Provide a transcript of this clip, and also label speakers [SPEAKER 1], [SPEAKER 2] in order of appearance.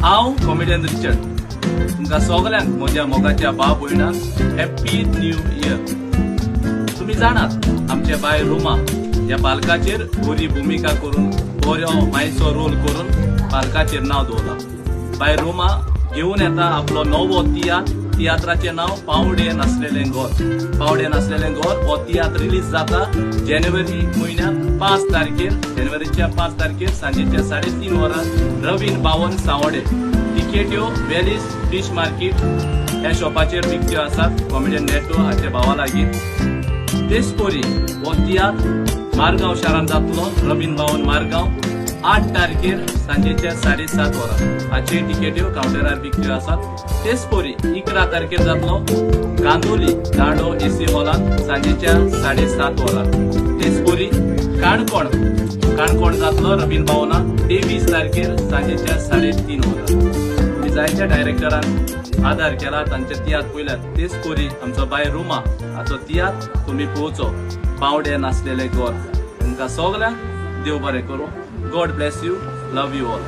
[SPEAKER 1] हांव comedian Richard तुमकां सगल्यांक म्हज्या मोगाच्या भाव भयणांक हॅप्पी न्यू इयर. तुमी जाणात, आमचे बाय रुमा ह्या पालकाचेर बरी भुमिका करून, बरो मायचो रोल करून पालकाचेर नांव दवरलां. बाय रुमा घेवन येता आपलो नवो तियात्र. तियात्राचें नांव पावडे नासलेलें घर. पावडे नासलेलें घर हो तियात्र रिलीज जाता जानेवारी म्हयन्याक 5 तारखेर, जानेवारीच्या 5 तारखेर सांजेच्या 3:30 वरां, रवीन बावन, सावडे. तिकेट्यो वेलीस फिश मार्केट ह्या शॉपाचेर विकत्यो आसात कॉमेडियन नेटो हाच्या भावा लागीं. तेच परी हो तियात्र मारगांव शारांत जातलो, रवीन बावन, मारगांव, 8 तारखेर सांजेच्या 7:30 वरां. हाच्यो तिकेट्यो कावंटरार विकत्यो आसात. तेच परी 11 तारखेर जातलो कांदोली दांडो एसी हॉलांत सांजेच्या 7:30 वरां. तेच परी काणकोण, काणकोण जातलो रवीन बावना 23 तारखेर सांजेच्या 3:30 वरां. तुमी जायत्या डायरेक्टरान आदार केला, तांचे तियात्र पळयल्यात. तेच परी आमचो बाय रुमा हाचो तियात्र तुमी पळोवचो, पावडे नासलेले घर. तुमकां सगल्यांक देव बरें करूं. God bless you. Love you all.